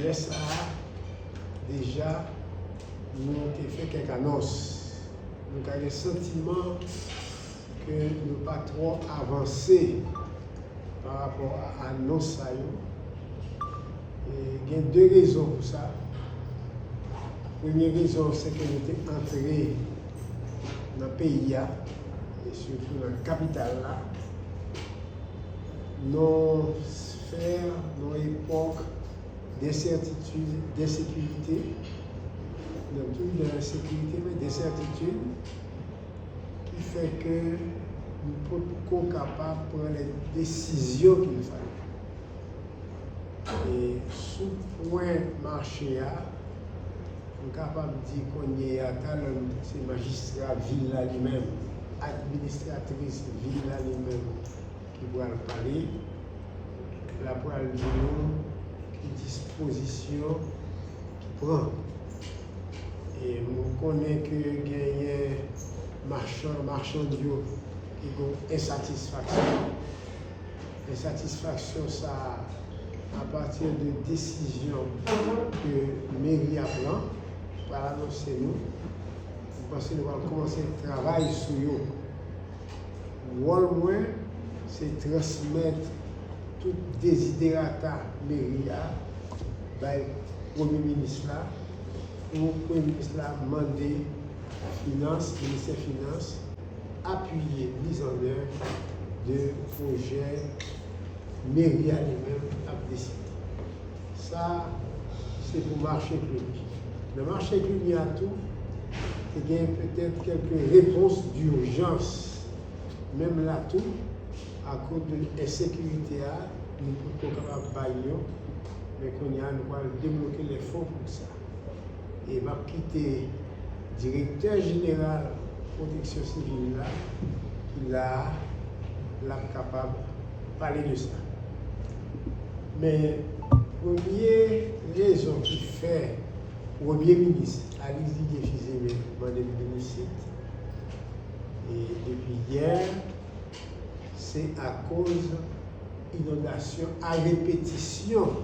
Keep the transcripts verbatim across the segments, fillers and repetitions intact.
Lè sa a, deja, nou te fè kèk anons. Nou ka gen santiman ke nou pa twò avanse pa rapò a anons sa yo. E gen de rezon pou sa. Premye rezon, se ke nou te antre nan peyi a, e sitou nan kapital la, nan sfè, nan epòk densètitid, densekirite, nan tou nan ensekirite, men densètitid, ki fè ke nou potko kapab pran lè desizyon ki n fale. E sou pwen mache a, m kapab di kounye a, talè se majistra vil la li menm, administratris vil la li menm ki pral pale, l ap pral di nou ki dispozisyon ki pran. E nou konnen ke genyen machann, machann yo ki gen ensatisfaksyon. Ensatisfaksyon sa a, apati de desizyon ke meri a pran, pral anonse nou, m panse nou pral kòmanse travay sou yo. Wòl mwen, se transmèt tout deziderata meri a bay Premye Minis la, pou Premye Minis la mande Finans, Ministè Finans, apiye mizannèv de pwojè meri a li menm ap deside. Sa, se pou mache Klini. Nan mache Klini a tou, te gen petèt kèlke repons dijans. Menm la tou, akoz de ensekirite a, nou potko kapab bay yo, men kounye a, nou pral debloke lè fon pou sa. E m ap kite direktè jeneral pwoteksyon sivil la, ki la a, l ap kapab pale de sa. Men, premye rezon ki fè Premye Minis Alice Didier Fils-Aimé mande m vin isit, e depi yè, se akoz inondasyon a repetisyon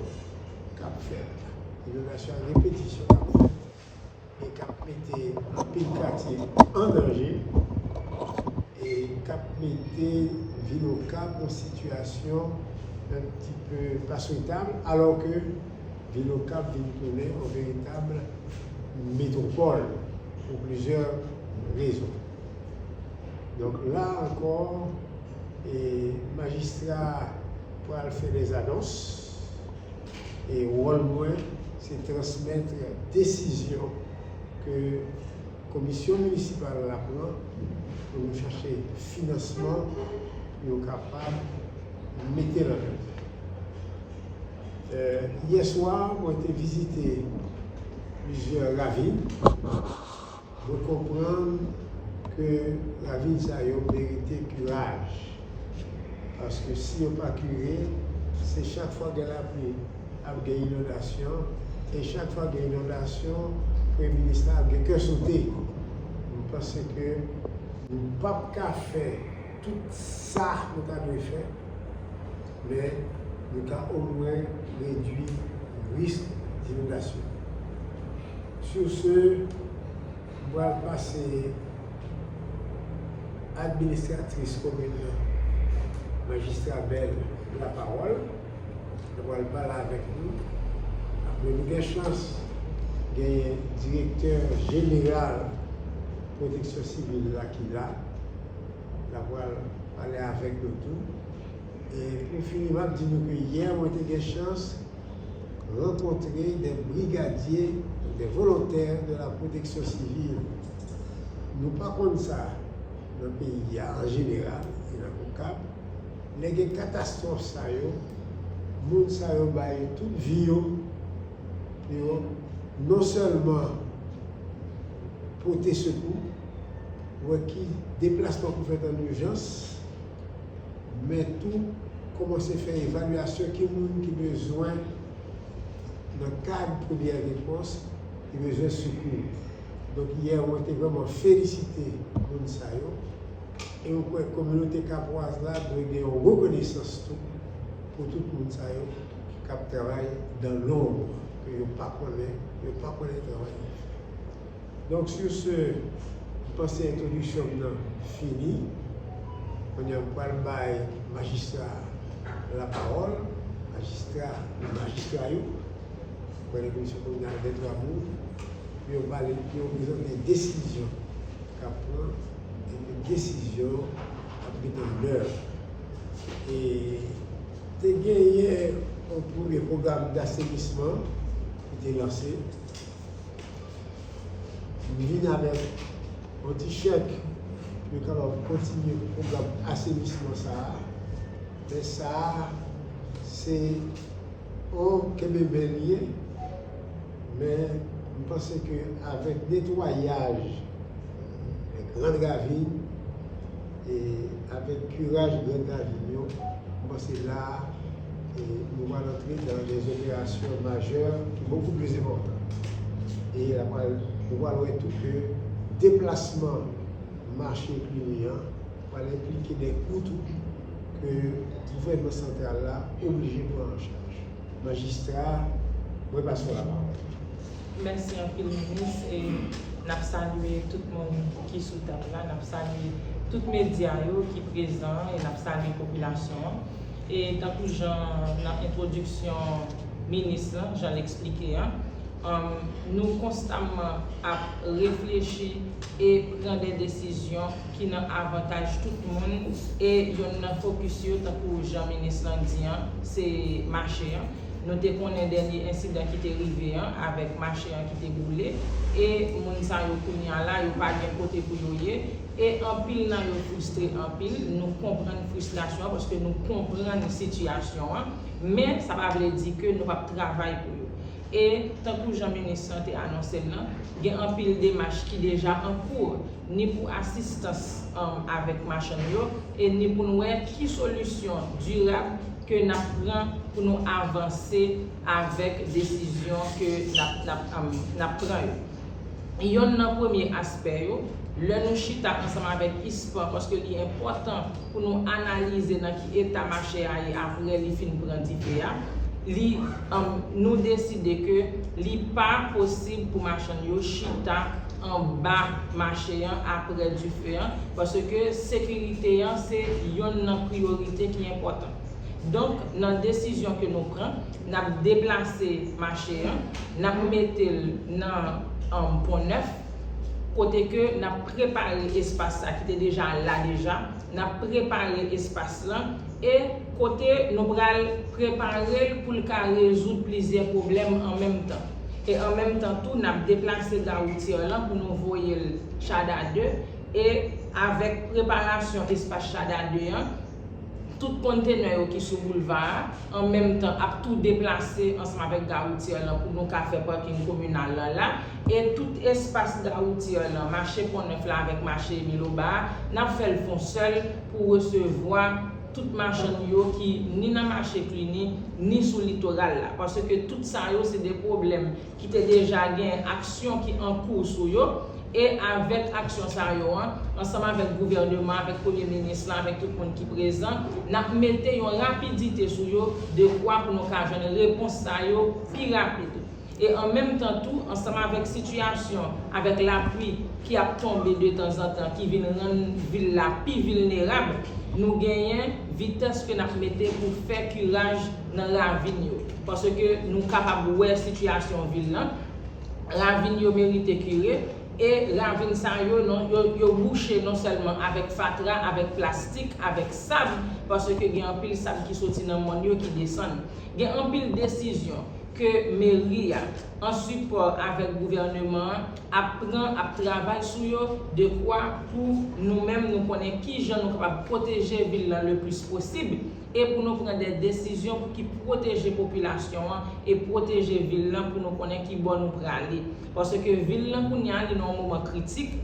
k ap fèt la. Inondasyon a repetisyon k ap fèt e k ap mete anpil katye an danje e k ap mete vil Okap nan sitiyasyon un petit peu pa swetab, alò ke vil Okap vin tounen yon veritab metwopòl pou plizyè rezon. Donk la ankò, e, majistra pral fè dèzanons, e wòl mwen, se transmèt desizyon ke komisyon minisipal la pran pou nou chache finansman pou yo kapab mete l an œuvre. E, yè swa, mwen te vizite plizyè ravin. Mwen konprann ke ravin sa yo merite kiraj. Paske si yo pa kire, se chak fwa gen lapli, ap gen inondasyon, e chak fwa gen inondasyon, premye minis la ap gen kè sote. M panse ke nou p ap ka fè tout sa nou ta dwe fè, men nou ka omwen redui risk d'inondasyon. Sur ce, m pral pase administratris komin nan, majistra Bèl, lapawòl. L pral pale avèk nou. Apre nou gen chans genyen direktè jeneral pwoteksyon sivil la ki la. L pral pale avèk nou tou. E pou fini, m ap di nou ke yè, mwen te gen chans rankontre de brigadye, de volontè de la pwoteksyon sivil. Nou pa konn sa nan peyi a an jeneral, e nan Okap. Lè gen katastwòf sa yo, moun sa yo bay tout vi yo pou yo non sèlman pote sekou, wè ki deplasman pou fèt an ijans, men tou kòmanse fè evalyasyon ki moun ki bezwen, nan kad premyè repons, ki bezwen sekou. Donk, yè, mwen te vrèman felisite moun sa yo. E m kwè kominote kapwaz la dwe gen yon rekonesans tou pou tout moun sa yo k ap travay dans l'ombre, ke pa konnen, yo pa konnen travay yo. Donk, sur ce, m panse entwodiksyon m nan fini. Kounye a, m pral bay majistra lapawòl, majistra, majistra yo, kounye a, komisyon kominal dè twa moun, pou yo pale, pou yo prezante desizyon k ap pran, epi desizyon k ap mete an èv. E te genyen yon premye pwogram d'asenisman ki te lanse. M vin avèk yon ti chèk pou yo kapab kontinye pwogram asenisman sa a. Men sa a, se yon kenbe men li ye. Men m panse ke avèk netwayaj les grandes ravines, e avèk kiraj Grand Ravine yo, m panse la a, e nou pral antre dans des opérations majeures ki beaucoup plus importantes. E la pral, nou pral wè tou ke deplasman mache Cluny an pral enplike des coûts tou ke gouvènman santral la oblije pran an chaj. Majistra, mwen pase w lapawòl. Mèsi anpil, minis. E n ap salye tout moun ki sou tab la, n ap salye tout medya yo ki prezan, e n ap salye popilasyon an. E tankou jan nan entwodiksyon minis lan, jan l eksplike an, um, nou konstamman ap reflechi e pran de desizyon ki nan avantaj tout moun, e yonn nan fokis yo, tankou jan minis lan di an, se mache an. Nou te konnen dènye ensidan ki te rive an avèk mache an ki te boule, e moun sa yo kounye a la, yo pa gen kote pou yo ye, e anpil nan yo fristre anpil. Nou konprann fristrasyon an paske nou konprann sitiyasyon an, men sa pa vle di ke nou p ap travay pou yo. E tankou jan minis lan te anonse l lan, gen anpil demach ki deja an kou, ni pou asistans, um, avèk machann yo, e ni pou n wè ki solisyon dirab ke n ap pran pou nou avanse avèk desizyon ke n ap, n ap, um, n ap pran yo. Yonn nan premye aspè yo, lè nou chita ansanm avèk ISPAN, paske li enpòtan pou nou analize nan ki eta mache a ye apre li fin pran dife a, li, um, nou deside ke li pa posib pou machann yo chita anba mache an apre dife an, paske sekirite an se yonn nan priyorite ki enpòtan. Donk, nan desizyon ke nou pran, n ap deplase mache an, n ap mete l nan, um, Pon Nèf, kote ke n ap prepare espas sa ki te deja la deja, n ap prepare espas lan, e kote nou pral prepare l pou l ka rezoud plizyè pwoblèm an menm tan. E an menm tan tou, n ap deplase gare routière lan pou nou voye l Chada de, e avèk preparasyon espas Chada de an, tout kontenè yo ki sou boulva a, an menm tan, ap tou deplase ansanm avèk gare routière lan pou nou ka fè parking kominal lan la, e tout espas gare routière lan, mache Pon Nèf la avèk mache Emile Oba a, n ap fè l fon sèl pou resevwa tout machann yo ki ni nan mache Cluny, ni sou litoral la. Paske tout sa yo se de pwoblèm ki te deja gen aksyon ki an kou sou yo, e avèk aksyon sa yo an, ansanm avèk gouvènman, avèk premye minis lan, avèk tout moun ki prezan, n ap mete yon rapidite sou yo, dekwa pou nou ka jwenn repons sa yo pi rapid. E an menm tan tou, ansanm avèk sitiyasyon, avèk lapli ki ap tonbe de tanzantan, ki vin rann vil la pi vilnerab, nou genyen vitès ke n ap mete pou fè kiraj nan ravin yo. Paske nou kapab wè sitiyasyon vil lan, ravin yo merite kire, e ravin sa yo, non, yo, yo bouche non sèlman avèk fatra, avèk plastik, avèk sab, paske gen anpil sab ki soti nan mòn yo ki desann. Gen anpil desizyon ke meri a, an sipò avèk gouvènman an, ap pran, ap travay sou yo, dekwa pou nou menm nou konnen kijan nou kapab pwoteje vil lan le plis posib, e pou nou pran de desizyon pou ki pwoteje popilasyon an e pwoteje vil lan pou nou konnen ki bò nou prale. Paske vil lan kounye a, li nan yon moman kritik,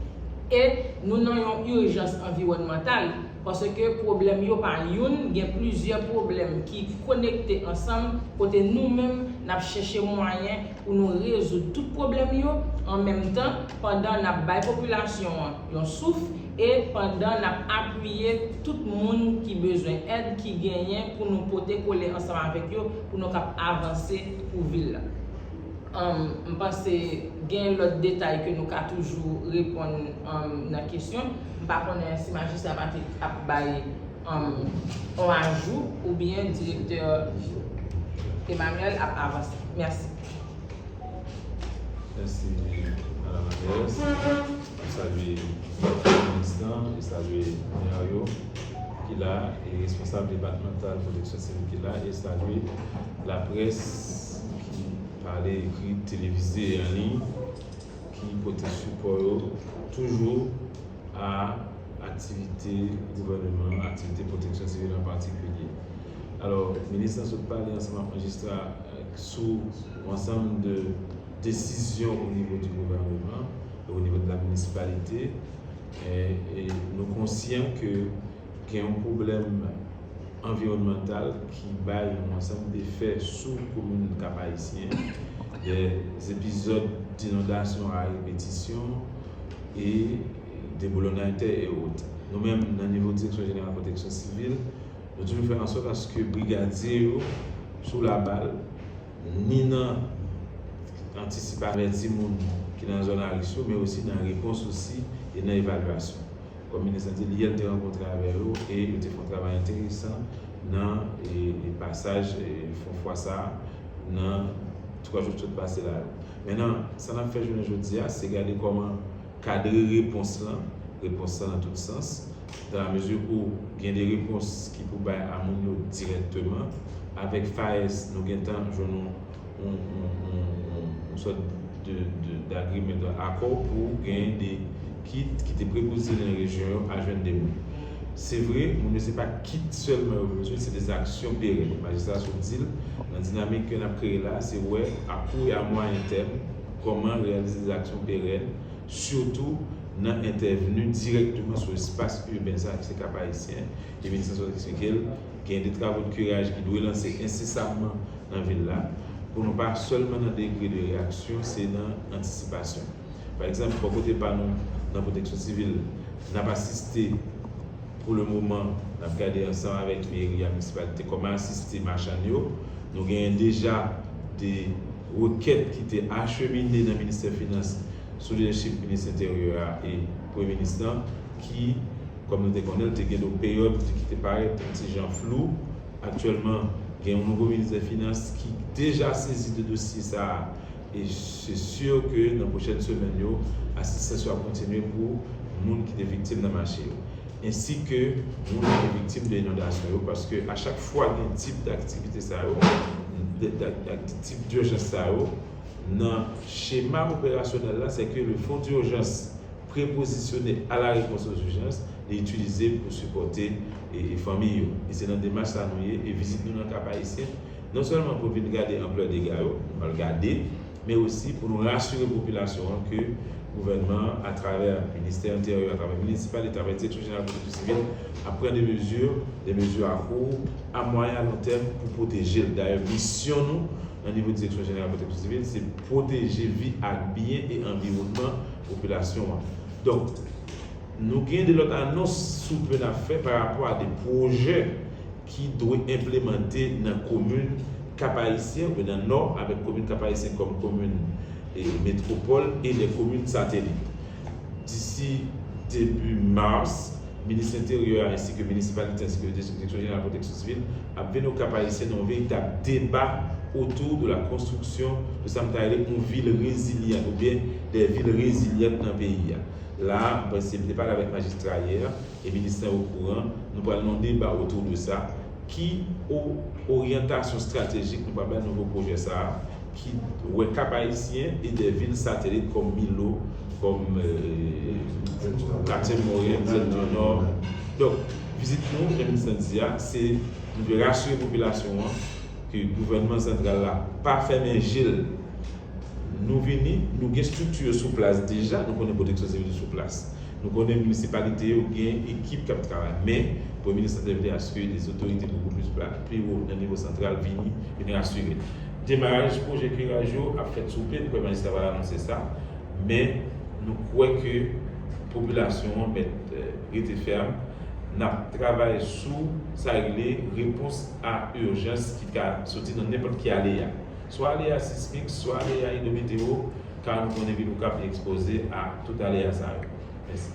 e nou nan yon ijans anviwònmantal. Paske pwoblèm yo pa youn, gen plizyè pwoblèm ki konekte ansanm, kote nou menm n ap chèche mwayen pou nou rezoud tout pwoblèm yo an menm tan, pandan n ap bay popilasyon an yon souf, e pandan n ap apiye tout moun ki bezwen èd ki genyen pou nou pote kole ansanm avèk yo pou nou kab avanse pou vil la. Um, m panse gen lòt detay ke nou ka toujou reponn, um, nan kesyon. M pa konnen si majistra Patrick ap bay, um, yon ajou oubyen direktè Emmanuel ap avanse. Mèsi. Mèsi, Madam Andrès. M salye minis lan e salye mè yo ki la e responsab depatmantal pwoteksyon sivil ki la e salye laprès ki pale, ekri, televize e an liy ki pote sipò yo toujou a aktivite gouvèneman, aktivite pwoteksyon sivil an patikilye. Alò, minis lan sot pale ansanm ak majistra sou yon ansanm de desizyon o nivo di gouvèneman e o nivo de la minisipalite. E, e nou konsyan ke gen yon pwoblèm anviwònmantal ki bay yon ansanm defè sou komin Kap Ayisyen, des épisodes d'inondation à répétition e de boulonnayite e ot. Nou menm, nan nivo Direksyon Jeneral Pwoteksyon Sivil, nou toujou fè ansòt aske brigadye yo sou labal, ni nan antisipe avèti moun ki nan zòn a risk yo, men osi nan repons osi e nan evalyasyon. Kòm minis lan di, li yè l te rankontre avè yo e yo te fè yon travay enteresan nan e, e pasaj e fon fwa sa a nan twa jou k sot pase la yo. Mentnan, sa n ap fè jounen jodi a, se gade kòman kadre repons lan, repons lan nan tout sans, dans la mesure où gen de repons ki pou bay a moun yo dirèkteman. Avèk FAES, nou gentan jwenn yon, yon, yon, yon, yon, yon sòt de, de, d'agreement, de akò pou gen de kit ki te prepoze nan rejyon yo a jwenn de moun. Se vre, moun yo se pa kit sèlman yo bezwen, se de aksyon perèn. Majistra sot di l, nan dinamik ke n ap kreye la, se wè a kou e a mwayen tèm kòman reyalize de aksyon perèn, sitou nan entèvni dirèkteman sou espas iben sa ki se Kap Ayisyen. E minis lan sot eksplike l, gen de travo de kiraj ki dwe lanse ensesamman nan vil la, pou nou pa sèlman nan degre de reyaksyon, se nan antisipasyon. Pa egzanp, bò kote pa nou, nan pwoteksyon sivil, n ap asiste, pou le moman, n ap gade ansanm avèk meri a, minisipalite, kòman asiste machann yo. Nou genyen deja de rekèt ki te achemine nan Ministè Finans sou lidèchip Minis Enteryè a e Premye Minis lan, ki, kòm nou te konnen l, te gen de peryòd ki te parèt yon ti jan flou. Aktyèlman, gen yon nouvo Ministè Finans ki deja sezi de dosye sa a. E se si ke nan pwochèn semèn yo, asistans yo ap kontinye pou moun ki te viktim nan mache yo, ensi ke moun ki te viktim de inondasyon yo, paske a chak fwa gen tip daktivite sa yo, de, de, de, tip dijans sa yo, nan chema operasyonèl la, se ke le fonds d'urgence prépositionné à la réponse aux urgences, li itilize pou sipòte e, e fanmi yo. E se nan demach sa nou ye, e vizit nou nan Kap Ayisyen, non sèlman pou vin gade anplè dega yo, nou pral gade, men osi pou nou rasire popilasyon an ke gouvènman an, atravè Ministè Enteryè, atravè minisipalite, atravè Direksyon Jeneral Pwoteksyon Sivil, ap pran de mezi, de mezi a kou, a mwayen, a lon tèm pou pwoteje l. Dayè, misyon nou nan nivo Direksyon Jeneral Pwoteksyon Sivil, se pwoteje vi ak byen e anviwònman popilasyon an. Donk, nou gen de lòt anons sou pen n ap fè pa rapò a de pwojè ki dwe enplemante nan komin Kap Ayisyen oubyen nan Nò, avèk komin Kap Ayisyen kòm komin e metwopòl e de komin satelit. Disi debi mas, Minis Enteryè a ensi ke minisipalite ensi ke Direksyon Jeneral Pwoteksyon Sivil ap vin o Kap Ayisyen nan yon veritab deba autour de la construction de sa m ta rele yon vil rezilyan oubyen de vil rezilyan nan peyi a. La, m panse m te pale avèk majistra yè e minis lan okouran, nou pral nan yon deba autour de sa, ki o, oryantasyon estratejik nou pral bay nouvo pwojè sa a, ki wè Kap Ayisyen e de vil satelit kòm Milo, kòm, euh, Katye Moren, Zèl di Nò. Donk, vizit nou, jan minis lan di a, se nou vle rasire popilasyon an ke gouvènman santral la pa fèmen je l. Nou vini, nou gen estrikti yo sou plas deja, nou konnen pwoteksyon sivil sou plas. Nou konnen minisipalite yo gen ekip k ap travay, men Premye Minis lan te vle aske de otorite bokou plis ba, pi wo nan nivo santral vini, vin rasire. Demaraj pwojè kiraj yo ap fèt sou pen, nou kwè majistra pral anonse sa, men nou kwè ke popilasyon an mèt, euh, rete fèm. N ap travay sou sa rele repons a ijans ki ka soti nan nenpòt ki aleya. swa aleya sismik, swa aleya idwometeo, ka nou konnen vil ou ka pi ekspoze a tout aleya sa yo. Mèsi.